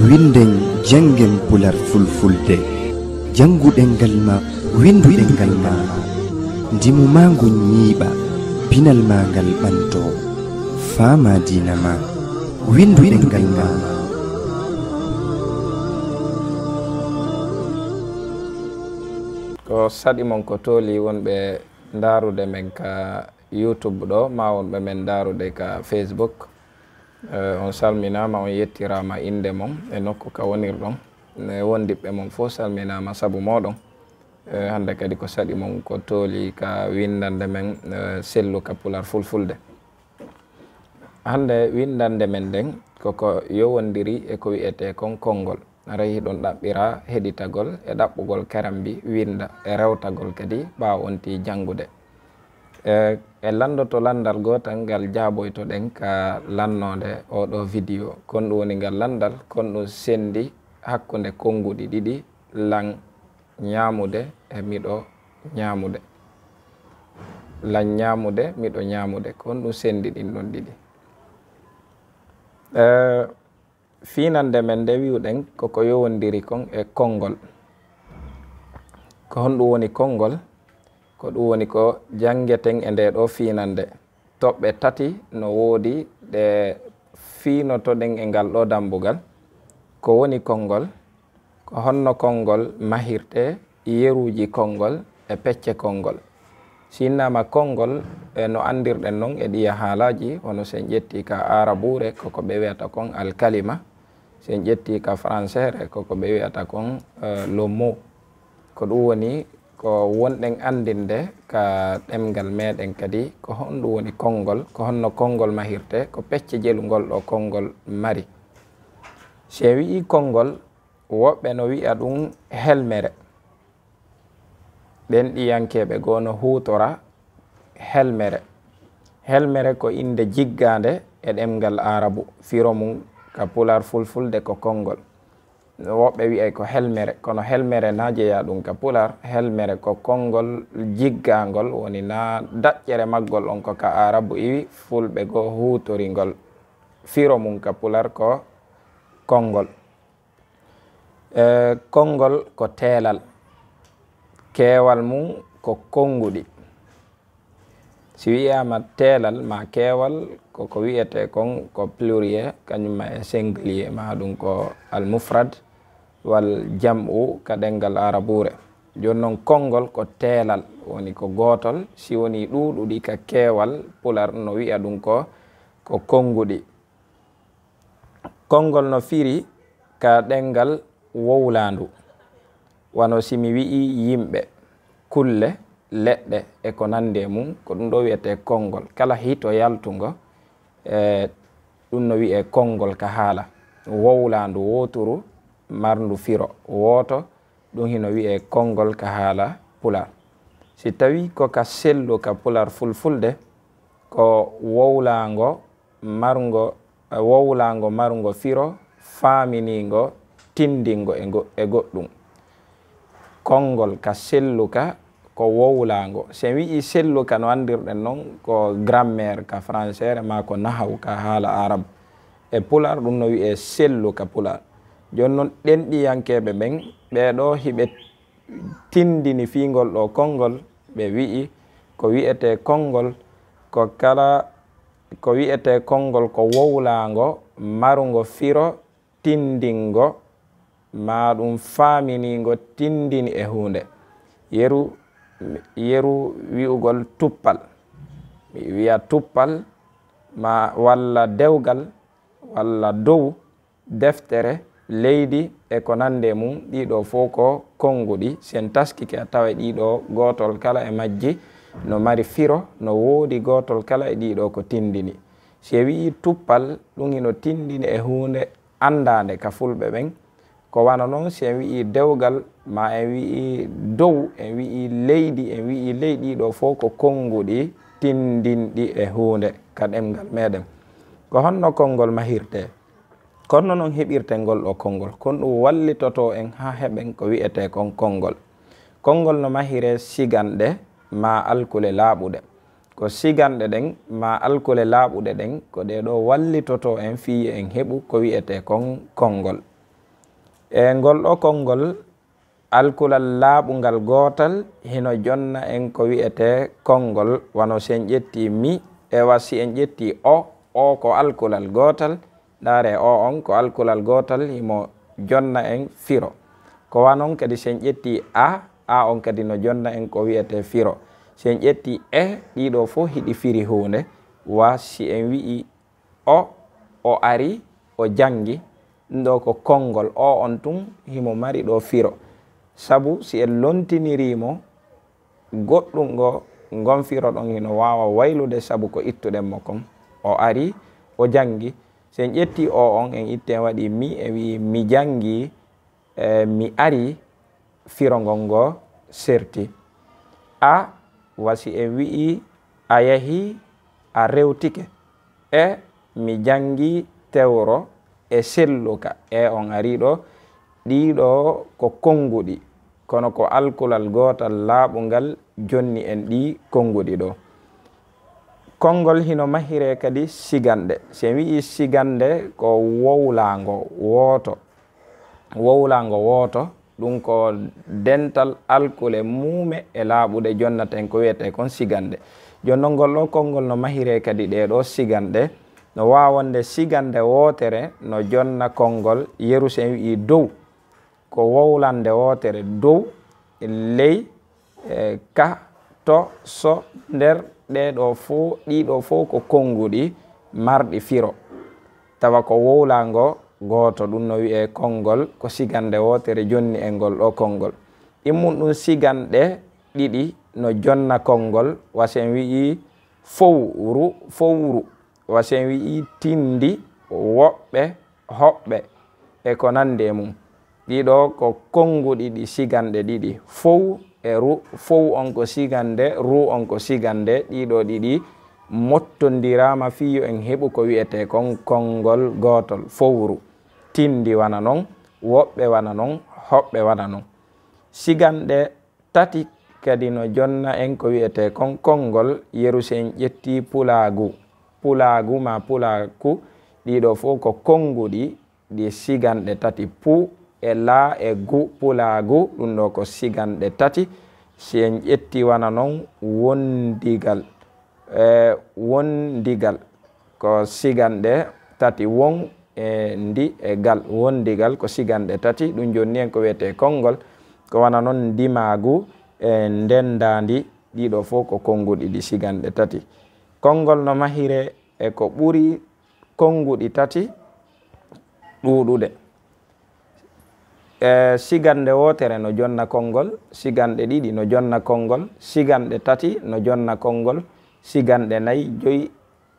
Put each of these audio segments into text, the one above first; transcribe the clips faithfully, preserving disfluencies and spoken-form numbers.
Winden, janngen pular fulfulde. Janngu ɗemngal ma, winndu ɗemngal ma. Ndimu ma ngun ñiiɓa, pinal ma ngal ɓanto. Faama diina ma, winndu ɗemngal ma. Ko saɗi mon ko tooli wonɓe ndaarude men ka YouTube ɗo, ma wonɓe men ndaarude ka Facebook. Eh, on salminaama, on yettiraama innde mon e nokku ka wonirɗon. E wondiɓɓe mon fof salminaama sabu mooɗon. Eh, hannde kadi ko saɗi mon ko tooli ka winndannde men, eh, sellu ka pular fulfulde. Hannde winndannde men nden koko yowondiri e ko wi'etee kon konngol. Aray hiɗon ɗaɓɓira heɗitagol e ɗaɓɓugol karambi winnda e rewtagol kadi ɓaawo on tii janngude. E, e lanndoto lanndal gootal ngal jaaboytoɗen ka lannoonde oo ɗoo vidéo. Kon ɗum woni ngal lanndal, kon ɗum senndi hakkunde konnguɗi ɗiɗi, lan ñaamude e miɗo ñaamude. Lan ñaamude, miɗo ñaamude. Kon ɗum senndi ɗin ɗon ɗiɗi. E, Fiinannde men nde wi'uɗen ko ko yowondiri kon e konngol. Ko honɗum woni konngol? Ko ɗum woni ko janngeten e ndee ɗoo fiinannde. Toɓɓe tati no woodi ɗe fiinotoɗen e ngal ɗoo dammbugal. Ko woni konngol? Ko honno konngol mahirtee? Yeruuji konngol e pecce konngol. Si innama konngol, e no anndirɗen non e ɗiya haalaaji, hono si en ƴetti ka aarabuure, ko ko ɓe wi'ata kon alkalima. Si en ƴetti ka français, ko ko ɓe wi'ata kon, eh, le mot. Ko ɗum woni ko wonɗen anndinde ka ɗemngal meɗen kadi, ko honɗum woni konngol, ko honno konngol mahirtee, ko pecce jelu ngol ɗoo konngol mari. Si en wi'i konngol, woɓɓe no wi'a ɗum helmere. Ɗenɗiyankeeɓe goo no huutora helmere. Helmere ko innde jiggaande e ɗemngal aarabu, firo mum ka pular fulfulde ko konngol. Woɓɓe wi'ay ko helmere, kono helmere na jeyaa ɗum ka pular. Helmere ko konngol jiggaangol, woni na daƴƴere maggol on ko ka aarabu iwi, fulɓe goo huutori ngol. Firo mum ka pular ko konngol. Eh, konngol ko teelal, keewal mum ko konnguɗi. Si wi'aama teelal maa keewal, ko ko wi'etee kon ko pluriel, kañum ma e singulier, maa ɗum ko almufrad wal jam'u ka ɗemngal aarabuure. Jooni non, konngol ko teelal, woni ko gootol, si wonii ɗuuɗuɗi ka keewal, pular no wi'a ɗum ko, ko konnguɗi. Konngol no firi ka ɗemngal wowlaandu, wano si mi wi'i yimɓe, kulle, leɗɗe e ko nanndi e mum, ko ɗum ɗoo wi'etee konngol. Kala hito yaltungo, e ɗum no wi'ee konngol ka haala. Wowlaandu wooturu marndu firo wooto, ɗum hino wi'ee konngol ka haala pular. Si tawii ko ka sellu ka pular fulfulde, ko wowlaango marngo, eh, wowlaango marngo firo faaminiingo, tinndingo e ngo-, e goɗɗum. Konngol ka sellu ka ko wowlaango. Si en wi'ii sellu ka no anndirɗen non ko grammaire ka français maa ko nahaw ka haala arab. E pular ɗum no wi'ee sellu ka pular. Jooni non ɗenɗiyankeeɓe ɓen, ɓee ɗoo hiɓe tinndini fii ngol ɗoo konngol, ɓe wi'i ko wi'etee konngol ko kala, ko wi'etee konngol ko wowlaango marungo firo tinndingo, maa ɗum faaminiingo tinndini e huunde. Yeru, yeru wi'ugol tuppal. Mi wi'a tuppal ma walla dewgal walla dow, deftere, leydi e ko nanndi e mum, ɗii ɗoo fof ko konnguɗi. Si en taskike a taway ɗii ɗoo gootol kala e majji no mari firo, no woodi gootol kala e ɗii ɗoo ko tinndini. Si en wi'ii tuppal, ɗum hino tinndini e huunde anndaande ka fulɓe ɓen. Ko wano non si en wi'ii dewgal, maa en wi'ii dow, en wi'ii leydi, en wi'ii ley, ɗii ɗoo fof ko konnguɗi tinndinɗi e huunde ka ɗemngal meɗen. Ko honno konngol mahirtee? Kono non heɓirten ngol ɗoo konngol, kon ɗum wallitotoo en haa heɓen ko wi'etee kon konngol. Konngol no mahiree siganɗe maa alkule laaɓuɗe. Ko siganɗe ɗen maa alkule laaɓuɗe ɗen, ko ɗee ɗoo wallitotoo en fii en heɓu ko wi'etee kon konngol. E ngol ɗoo konngol, alkulal laaɓungal gootal hino jonna en ko wi'etee konngol, wano si en ƴettii mi, e wa si en ƴettii o, o ko alkulal gootal, ndaaree o on ko alkulal gootal, himo jonna en firo. Ko wa non kadi si en ƴettii a, a on kadi no jonna en ko wi'etee firo. Si en ƴettii e, ɗii ɗoo fow hiɗi firi huunde, wa si en wi'ii o, o ari, o janngi, ɗun ɗoo ko konngol, o on tun himo mari ɗoo firo. Sabu si en lontinirii mo, goɗɗun ngo, ngon firo ɗon hino waawa waylude sabu ko ittuɗen mo kon. O ari, o janngi. Si en ƴettii o on, en itti en waɗii mi, en wi'ii mi janngi, e mi ari, firo ngon ngo serti. A, wa si en wi'ii a yahi, a rewtike. E, mi janngi tewro e selluka. E on arii ɗoo, ɗii ɗoo ko konnguɗi, kono ko alkulal gootal laaɓungal jonni en ɗii konnguɗi ɗoo. Konngol hino mahiree kadi siganɗe. Si en wi'ii siganɗe, ko wowlaango wooto. Wowlaango wooto, ɗun ko dental alkule muume e laaɓuɗe jonnata en ko wi'etee kon siganɗe. Jooni non ngol ɗoo konngol no mahiree kadi ɗee ɗoo siganɗe. No waawa wonde siganɗe wootere no jonna konngol, yeru si en wi'ii dow, ko wowlannde wootere, dow, ley, e, ka, to, so, nder, ɗee ɗoo fow, ɗii ɗoo fow ko konnguɗi marɗi firo. Tawa ko wowlaango gooto, ɗun no wi'ee konngol, ko siganɗe wootere jonni en ngol ɗoo konngol. Ɗimmun ɗun siganɗe ɗiɗi no jonna konngol, wa si en wi'ii fowru, fowru, wa si en wi'ii tindi, woɓɓe, hoɓɓe, e ko nanndi e mun. Ɗii ɗoo ko konnguɗi ɗi siganɗe ɗiɗi. Fow e ru, fow on ko siganɗe, ru on ko siganɗe. Ɗii ɗoo ɗiɗi mottondiraama fii yo en heɓu ko wi'etee kon konngol gootol, fowru. Tindi wano non, woɓɓe wano non, hoɓɓe wano non. Siganɗe tati kadi no jonna en ko wi'etee kon konngol, yeru si en ƴettii pulaagu. Pulaagu maa pulaaku, ɗii ɗoo fow ko konnguɗi ɗi siganɗe tati, pu e laa e gu, pulaagu, ɗun ɗoo ko siganɗe tati. Si en ƴettii wano non wondigal, e, wondigal ko siganɗe tati, won e ndi e gal, wondigal ko siganɗe tati, ɗun jonni en ko wi'etee konngol. Ko wano non ndimaagu e ndenndaandi, ɗii ɗoo fow ko konnguɗi ɗi siganɗe tati. Konngol no mahiree e ko ɓuri konnguɗi tati ɗuuɗude. E, siganɗe wootere no jonna konngol, siganɗe ɗiɗi no jonna konngol, siganɗe tati no jonna konngol, siganɗe nayi, joyi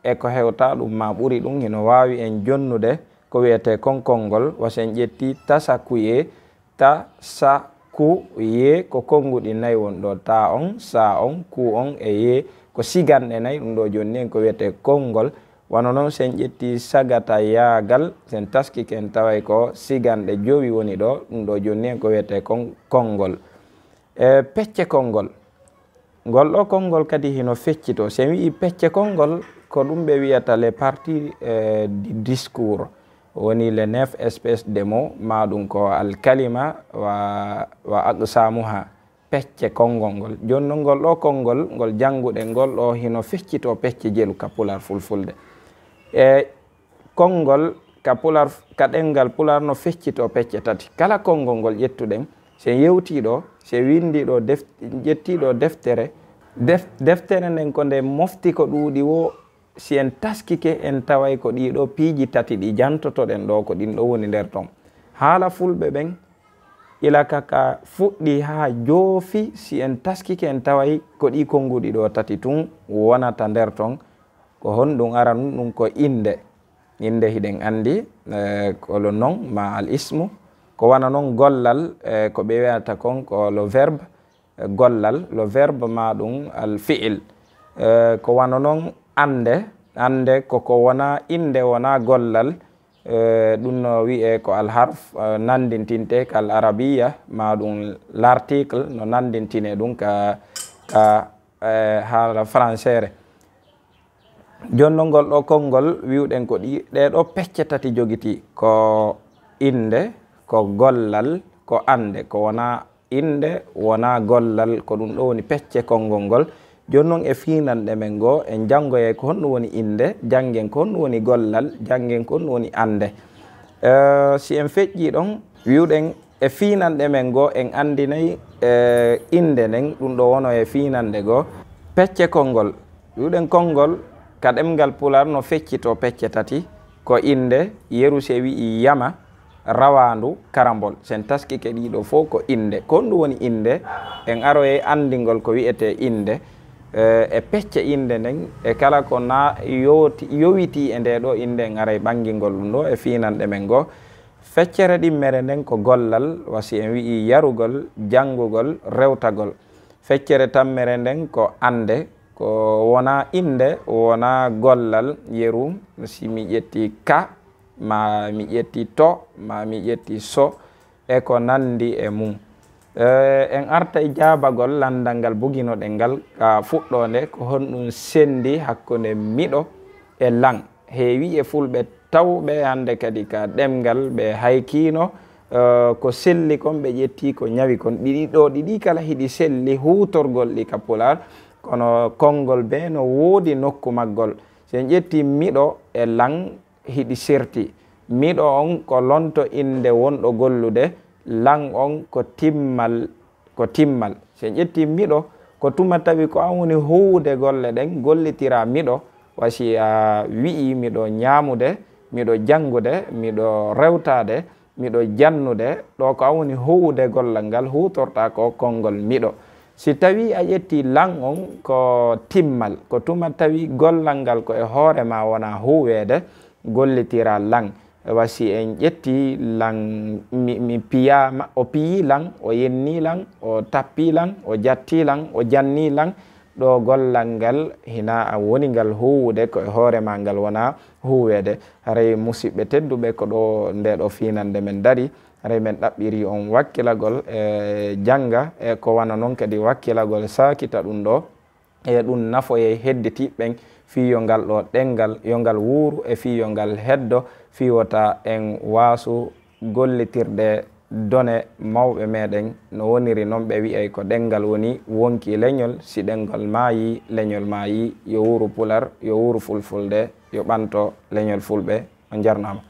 e ko hewta ɗun maa ɓuri ɗun hino waawi en jonnude ko wi'etee kon konngol, wa si en ƴettii tasa kuyee, ta, sa, ku, yee, ko konnguɗi nayi woni ɗoo, ta on, sa on, ku on e yee, ko siganɗe nayi, ɗun ɗoo jonni en ko wi'etee konngol. Wano non si en ƴettii sagata yaagal, si en taskike en taway ko siganɗe jowi woni ɗoo, ɗun ɗoo jonni en ko wi'etee kon-, konngol. E, pecce konngol. Ngol ɗoo konngol kadi hino feccitoo. Si en wi'ii pecce konngol, ko ɗun ɓe wi'ata les parties, eh, du discours. Woni les neuf espèces de mots, maa ɗun ko al kalima wa, wa aqsamuha. Pecce konngol ngol. Jooni non ngol ɗoo konngol, ngol jannguɗen ngol ɗoo hino feccitoo pecce jelu ka pular fulfulde. E, konngol ka pular, ka ɗemngal pular no feccitoo pecce tati. Kala konngol ngol ƴettuɗen, si en yewtii ɗoo, si en winndii ɗoo def-, ƴettii ɗoo deftere, def-, deftere nden ko nde mofti ko ɗuuɗi woo, si en taskike en taway ko ɗii ɗoo piiji tati ɗi jantotoɗen ɗoo, ko ɗin ɗoo woni nder ton. Haala fulɓe ɓen, ila ka, ka fuɗɗii haa joofi, si en taskike en taway ko ɗii konnguɗi ɗoo tati tun wonata nder ton. Ko honɗun aranun? Ɗun ko innde. Innde hiɗen anndi, eh, ko le nom maa al ismu. Ko wano non gollal, eh, ko ɓe wi'ata kon ko le verbe, eh, gollal, le verbe maa ɗun al fi'il. Eh, ko wano non annde, annde ko ko wonaa innde, wonaa gollal, eh, ɗun no wi'ee ko al harf, eh, nanndintintee ka al arabiya, maa ɗun l'article no nanndintinee ɗun ka, ka eh, haala franseere. Jooni noon ngol ɗo konngol wi'uɗen ko ɗi, ɗee ɗo pecce tati jogitii, ko innde, ko gollal, ko annde, ko wonaa innde, wonaa gollal, ko ɗum ɗo woni pecce konngol ngol. Jooni noon e fiinanɗe men ngoo, en janngoyay ko honɗum woni innde, janngen ko honɗum woni gollal, janngen ko honɗum woni annde. Eh, si en feƴƴii ɗon, wi'uɗen e fiinanɗe men ngoo, en anndinay, eh, innde nden, ɗum ɗo wono e fiinanɗe ngoo. Pecce konngol, wi'uɗen konngol ka ɗemngal Pulaar no feccitoo pecce tati, ko innde, yeru si en wi'ii yama, rawaandu, karambol. Si en taskike ɗii ɗoo fof ko innde. Ko honɗum woni innde? En aroyay anndingol ko wi'etee innde, eh, e pecce innde nden, e kala ko na yowti-, yowitii e ndee ɗoo innde, en aray ɓanngingol ɗum ɗoo e fiinanɗe men ngoo. Feccere ɗimmere nden ko gollal, wa si en wi'ii yarugol, janngugol, rewtagol. Feccere tammere nden ko annde, ko wonaa innde, wonaa gollal, yeru, si mi ƴettii ka, maa mi ƴettii to, maa mi ƴettii so, e ko nanndi e mum. Eh, en artay jaabagol lanndal ngal buginoɗen ngal ka fuɗɗoonde, ko honɗum senndi hakkunde miɗo e lan? Heewii e Fulɓe tawɓe hannde kadi ka ɗemngal, ɓe haykiino, eh, ko selli kon, ɓe ƴettii ko ñawi kon. Ɗiɗi ɗoo, ɗiɗi kala hiɗi selli huutorgol ɗi ka Pulaar, kono konngol bee no woodi nokku maggol. Si en ƴettii miɗo e lan, hiɗi serti. Miɗo on ko lonto innde wonɗo gollude, lan on ko timmal, ko timmal. Si en ƴettii miɗo, ko tuma tawi ko an woni huuwude golle ɗen, gollitiraa miɗo, wa si a wi'ii miɗo ñaamude, miɗo janngude, miɗo rewtaade, miɗo jannude, ɗoo ko an woni huuwude gollal ngal, huutortaa ko konngol miɗo. Si tawii a ƴettii lan on ko timmal, ko tuma tawi gollal ngal ko e hoore maa wonaa huuweede, gollitiraa lan. Wa si en ƴettii lan, mi, mi piyaama, o piyii lan, o yennii lan, o tappii lan, o jattii lan, o jannii lan, ɗoo gollal ngal hinaa an woni ngal huuwude, ko e hoore maa ngal wonaa huuweede. Haray musiɓɓe tedduɓe, ko ɗoo ndee ɗoo fiinannde men darii. Haray men ɗaɓɓirii on wakkilagol e jannga, e ko wano non kadi wakkilagol saakita ɗum ɗoo. E ɗum nafoyay hedditiiɓe ɓen fii yo ngal ɗoo ɗemngal, yo ngal wuuru e fii yo ngal heddo, fii wota en waasu gollitirde done mawɓe meɗen. No woniri non, ɓe wi'ay ko ɗemngal woni wonkii leñol, si ɗemngal maayii, leñol maayii. Yo wuuru Pular, yo wuuru Fulfulde, yo ɓanto leñol Fulɓe. On jarnaama.